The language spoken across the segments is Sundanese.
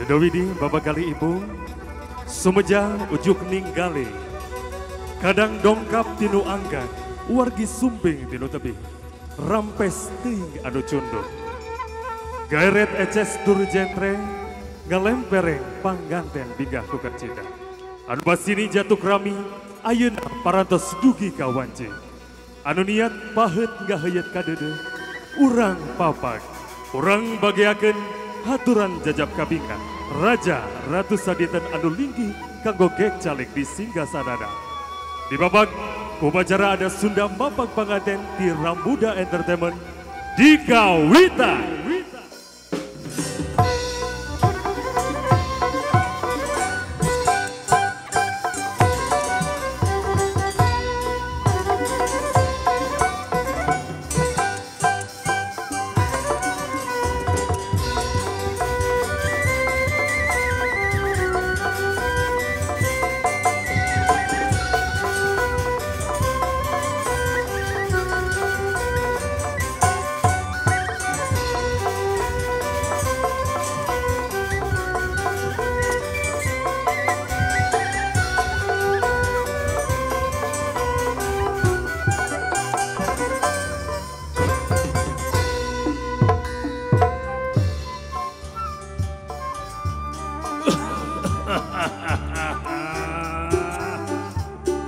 Dewidi Bapak kali ibu Sumeja ujuk ninggali kadang dongkap tinu anggang wargi sumping tinu tebih rampes ting anu cunduk gaeret eces durjentre ngalempereng pangganten bingah ku kercita anu basini jatuh rami ayeuna parantos dugi ka wanci anu niat paheut ngaheuyeut kadeudeung urang papak urang bageakeun haturan jajab kabingah Raja Ratu Saditen anu linggih kanggo gek calik di singgasanana. Di babak upacara ada Sunda Mapak Panganten di Rambuda Entertainment di Kawita.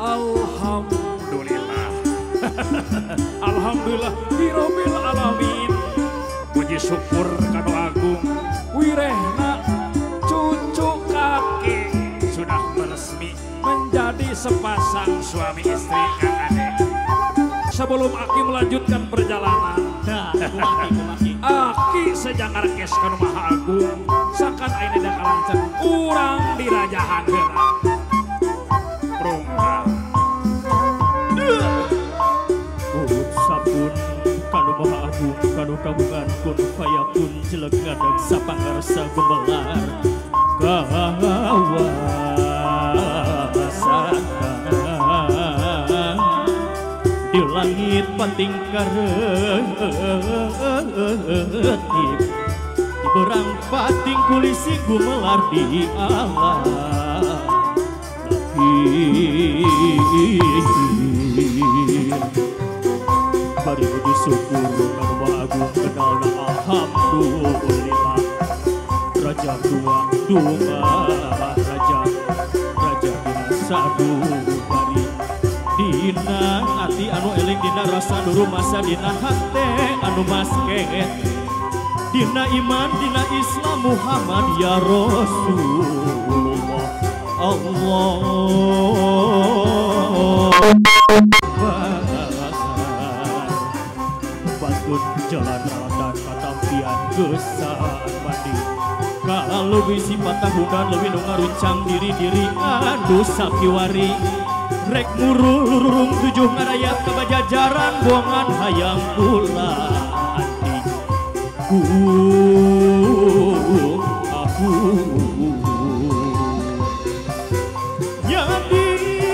Alhamdulillah. Alhamdulillah birrobil alamin. Puji syukur kanu agung wirehna cucu kaki sudah meresmi menjadi sepasang suami istri Kang Ade. Sebelum Aki melanjutkan perjalanan, Aki sejangar kes kanu Maha Agung sakan ayeuna dakalancan urang dirajahan heula. Prungkang sabun kanu Maha Agung kanu kagungan kun fayakun jelek ngadeg sapangarsa gumelar kawasan di langit pating karetip di berang pating kulisi gumelar di alam bari puji syukur kanu Maha Agung kenalna alhamdulillah raja dua dua raja raja dina sadu bari dina ati anu eling dina rasa nuru masa dina hate anu masket dina iman dina Islam Muhammad ya Rasulullah Allah. Jalan dan katampian gesan mandi kalau bisi patahunan leuwih nu ngaruncang diri-diri anu sakiwari rek murulurung tujuh ngarayap ka bajajaran bongan hayang kula anti ku aku nyadiri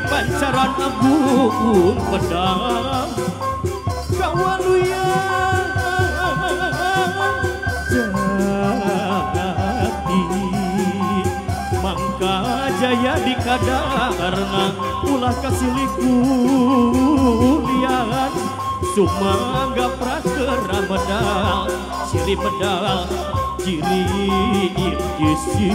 pancaran agung pedang kawaluyan jati mangka jaya di kadarna ulah kasih kulian sumangga prakera medal ciri medal ciri isi.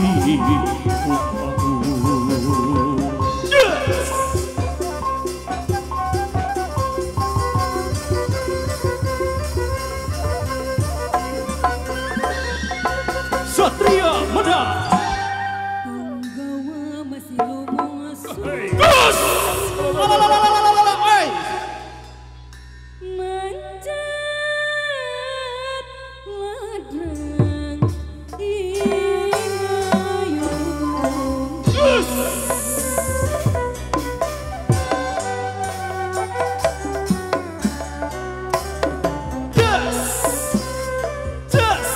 Satria Medal. Punggawa masih lumung Gus. Manjat ladrang ingayung. Gus. Yes. Yes.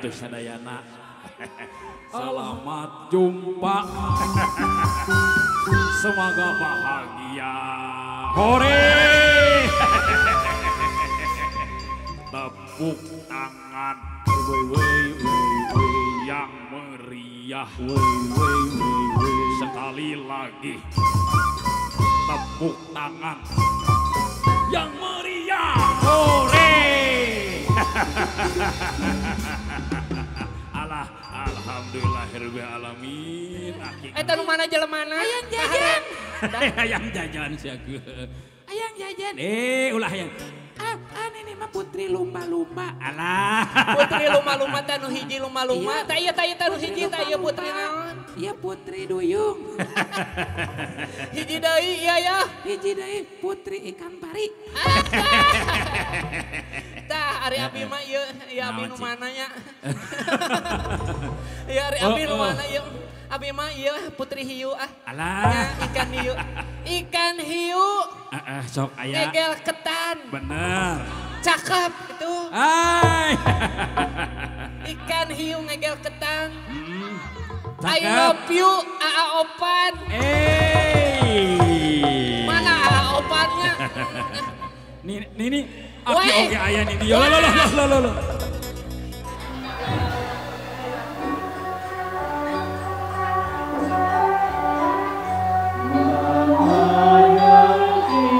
atuh sadayana. Selamat jumpa. Semoga bahagia. Hore. Tepuk tangan yang meriah. Sekali lagi tepuk tangan yang meriah. Hore. Alah, alhamdulillahirabbil alamin. Eta nu mana jelemana? Hayang jajan. Hayang jajan sia geus. Hayang jajan. Ulah hayang. Ah, ini mah putri lumba-lumba. Alah. Putri lumba-lumba teh nu hiji lumba-lumba. Tah ieu tah ieu teh nu hiji tah ieu putri naon? Ieu putri duyung. Hiji deui ieu ya. Hiji deui putri ikan pari. Tah ari abi mah ieu, ieu abi nu mana nya? Ieu ari abi nu mana ieu? Abi mah ieu putri hiu ah. Alah. Ikan hiu. Ikan hiu. Sok aya. Ngegel ketan. Bener. Cakep itu. Ay. Ikan hiu ngegel ketan. I love you, Aa Opan. Mana Aa Opannya? Nih, nih, nih. Aki oke aya nih dia. Loh, loh, loh, loh, loh. Thank you.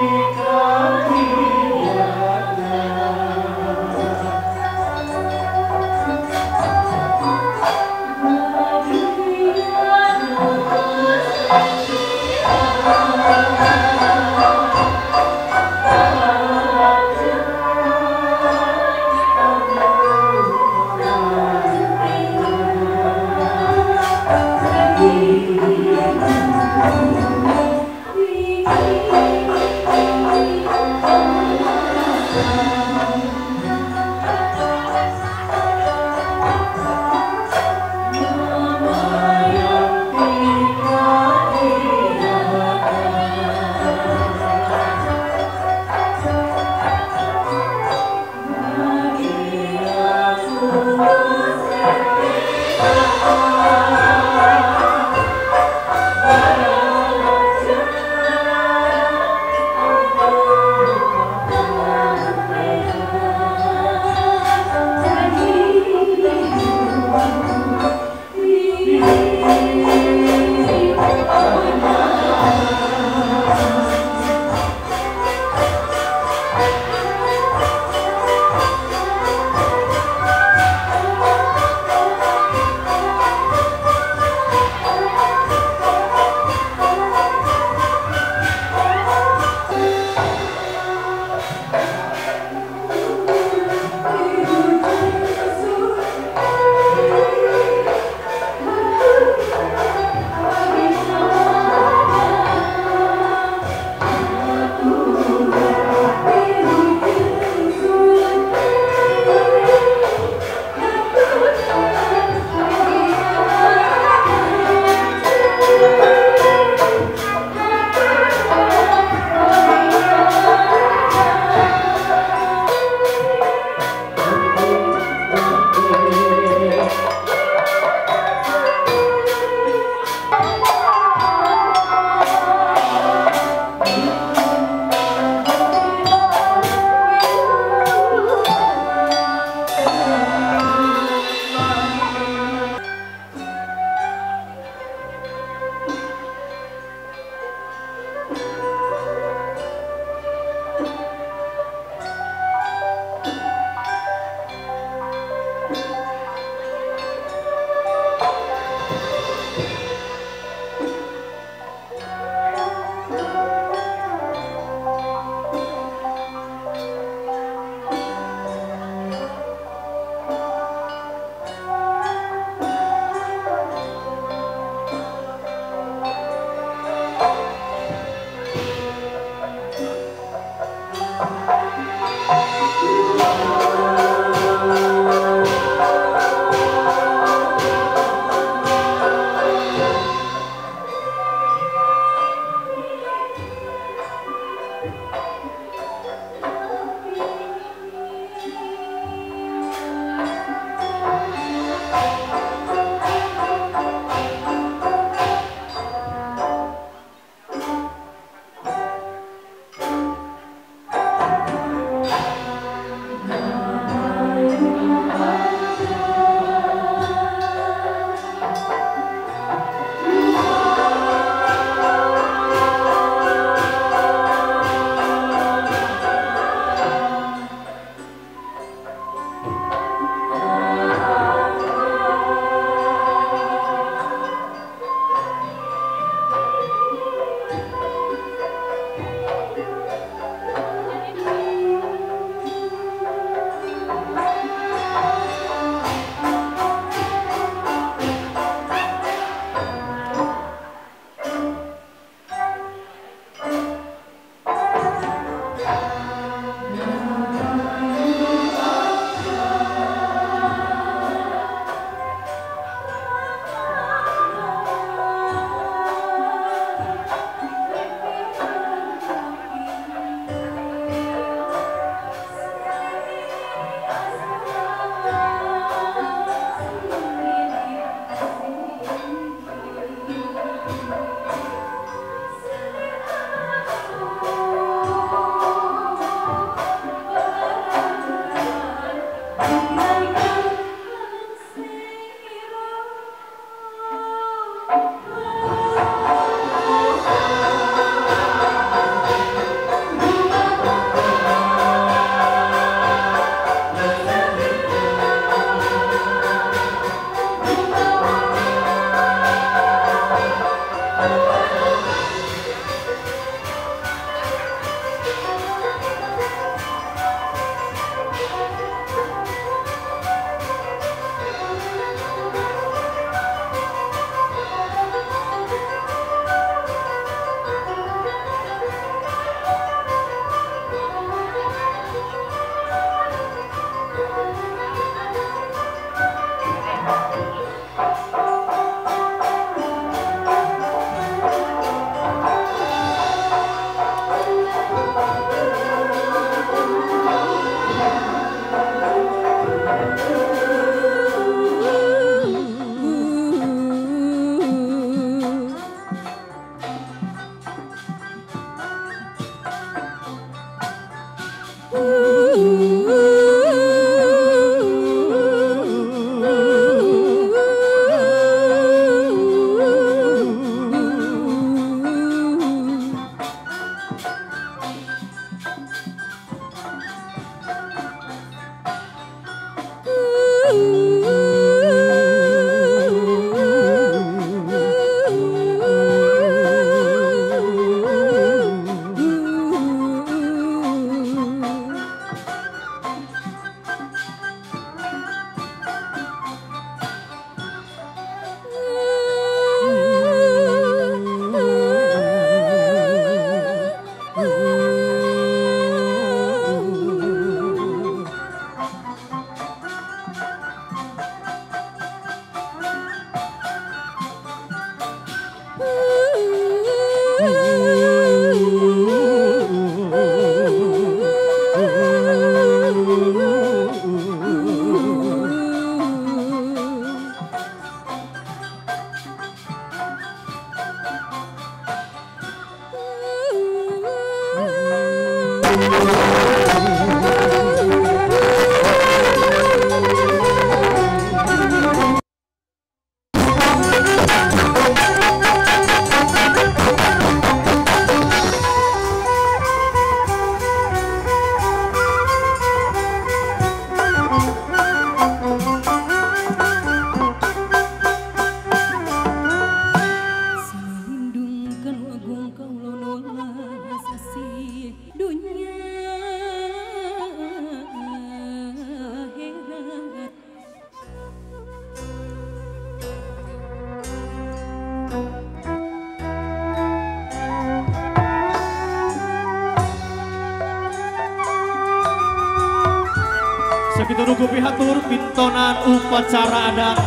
Sakitu nu pihatur pintonan upacara adat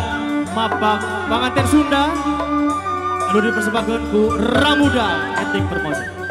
mapang panganten Sunda anu dipersembahkeun ku Ramuda Etik Permoni.